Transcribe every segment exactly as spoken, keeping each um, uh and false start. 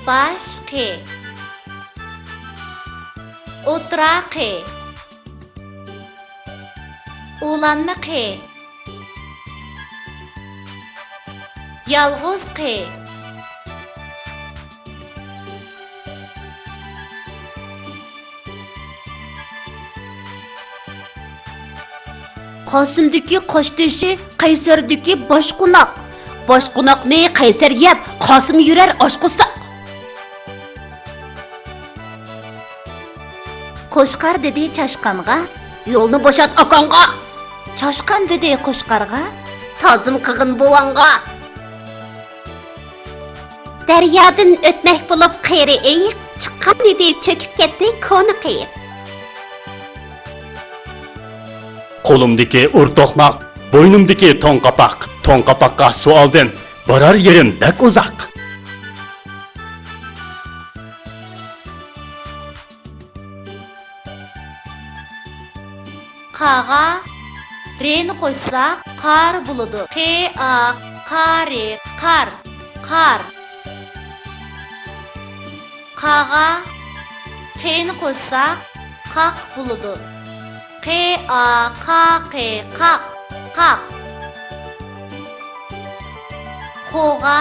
باش قى. ئوتتۇرا قى. ئۇلانما قى. يالغۇز قى. قاسىمدىكى قاشتېشى، قەيسەردىكى باشقوناق. باشقوناقنى قەيسەر يەپ، قاسىم يۈرەر ئاچ قورساق. قوچقار دېدى چاشقانغا، يولنى بوشات ئاكاڭغا. چاشقان دېدى قوچقارغا، تازىم قىلغىن بوۋاڭغا. دەريادىن ئۆتمەك بولۇپ قېرى ئېيىق، چىققان ئىدى چۆكۈپ كەتتى كونا قېيىق. قولۇمدىكى ئۇر توقماق، بوينۇمدىكى توڭ قاپاق، توڭ قاپاققا سۇ ئالدىم، بارار يېرىم بەك ئۇزاق. قاغا رېنى قوشساق، قار بولىدۇ. قې، ئا، قا، رې، قار، قار. قاغا قېنى قوشساق، قاق بولىدۇ. قې، ئا، قا، قې، قاق، قاق. قوغا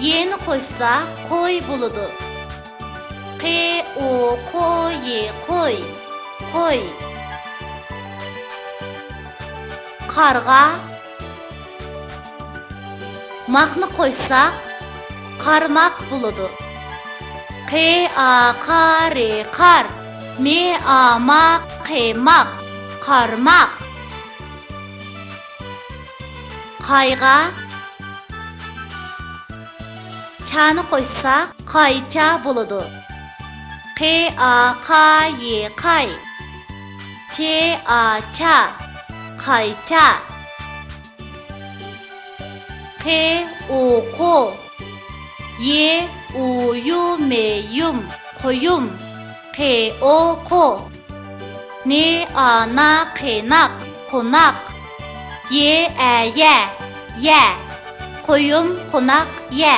يېنى قوشساق، قوي بولىدۇ. قې، ئو، قو، يې، قوي، قوي. قارغا ماقنى قوشساق، قارماق بولىدۇ. قې، ئا، قا، رې، قار. مې، ئا، ما، قې، ماق. قارماق. قايغا چانى قوشساق، قايچا بولىدۇ. قې، ئا، قا، يې، قاي. چې، ئا، چا. قايچا. قې، ئو، قو. يې، ئۇ، يۇ، مې، يۇم. قويۇم. قې، ئو، قو. نې، ئا، نا، قېناق، قوناق. يې، ئە، يە، يە. قويۇم، قوناق، يە.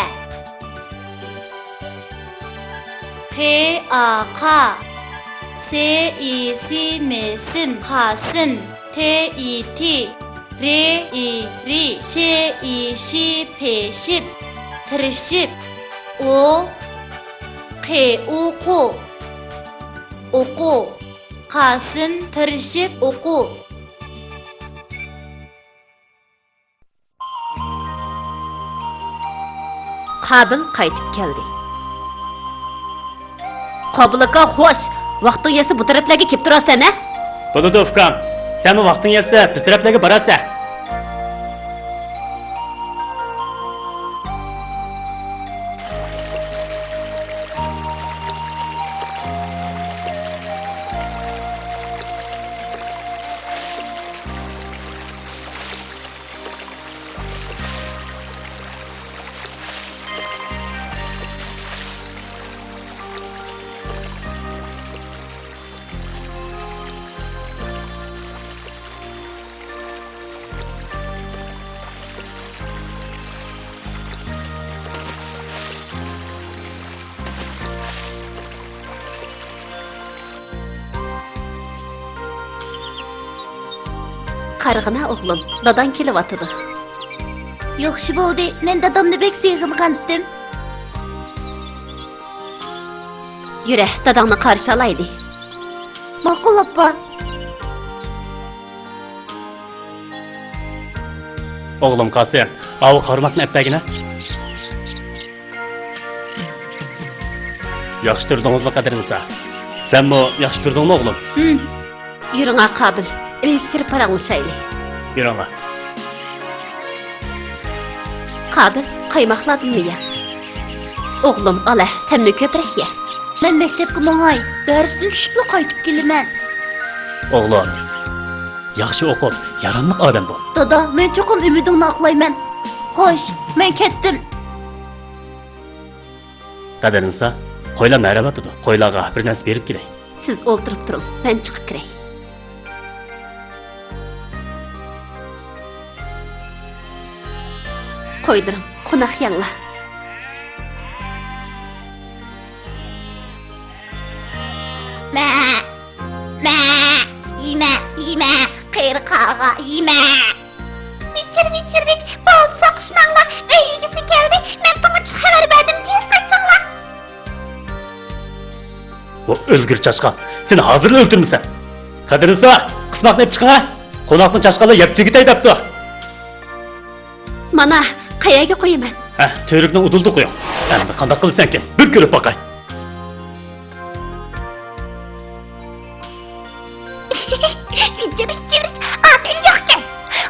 قې، ئا، قا. سې، ئى، سى، مې، سىن، قاسىن. تې، ئى، تى. رې، ئى، رى. شې، ئى، شى، پېشىپ، تىرىشىپ. ئو، قې، ئۇ، قۇ. ئوقۇ. قاسىم تىرىشىپ ئوقۇ. قابىل قايتىپ كەلدى. قابىل ئاكا، خوش! ۋاقتىڭ يەتسە بۇ تەرەپلەرگە كېلىپ تۇرارسەن، ھە؟ بولىدۇ، ئۇكام. سەنمۇ ۋاقتىڭ يەتسە بىر تەرەپلەرگە بارارسەن. قارىغىنا ئوغلۇم، داداڭ كېلىۋاتىدۇ. ياخشى بولدى، مەن دادامنى بەك سېغىنغانتىم. يۈرە، داداڭنى قارشى ئالايلى. ماقۇل، ئاپا. ئوغلۇم قاسىم، ئاۋۇ قارىماقنى ئەپ بەرگىنە. ياخشى تۇردىڭىزمۇ، قەدىرنىسا؟ سەنمۇ ياخشى تۇردۇڭمۇ، ئوغلۇم؟ ھىم. يۈرۈڭا، قابىل. ئۆيگە كىرىپ پاراڭلىشايلى. يۈرۈڭا. قابىل، قايماقلاردىنمۇ يە. ئوغلۇم، ئالە، سەنمۇ كۆپرەك يە. مەن مەكتەپكە ماڭاي، دەرستىن چۈشۈپلا قايتىپ كېلىمەن. ئوغلۇم، ياخشى ئوقۇپ، ياراملىق ئادەم بول. دادا، مەن چوقۇم ئۈمىدىڭنى ئاقلايمەن. خوش، مەن كەتتىم. قەدىرنىسا، قويلار مەرەۋاتىدۇ. قويلارغا بىر نەرسە بېرىپ كېلەي. سىز ئولتۇرۇپ تۇرۇڭ، مەن چىقىپ كىرەي. قويلىرىم، قوناق يەڭلار. يېمە. ۋىچىر، ۋىچىر، ۋىچ، بالدۇرراق قىسماڭلار، ئۆي ئىگىسى كەلدى، مەن تۇڭغىچىغا خەۋەر بەردىم دېسەيسەڭلار. ۋو ئۆلگۈر چاشقان، سېنى ھازىرلا ئۆلتۈرمىسەم. قەدىرلىسا، قىسماقنى ئېلىپ چىقىڭ ھە. قوناقنى چاشقانلار يەپ تۈگىتەي دەپتۇ. مانا، قەيەرگە قويىمەن؟ ھە، تۈۋرۈكنىڭ ئۇدۇلىدا قويۇڭ. ئەمدى قانداق قىلىسەنكىن؟ بىر كۆرۈپ باقاي. ۋىچىر، ۋىچىر، ۋىچ، ئادەم يوقكەن.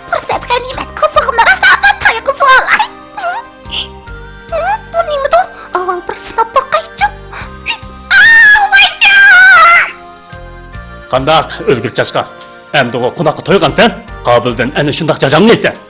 پۇرسەت غەنىيمەت، قىزىغىنى راسا تايغۇزۇۋالاي. بۇ نېمىدۇ؟ ئاۋۋال بىر سىناپ باقايچۇ. ئاۋايجان! قانداق، ئۆلگۈر چاشقان؟ ئەمدىغۇ قوناققا تويغانسەن؟ قابىلدىن ئەنە شۇنداق جاجاملىسەن.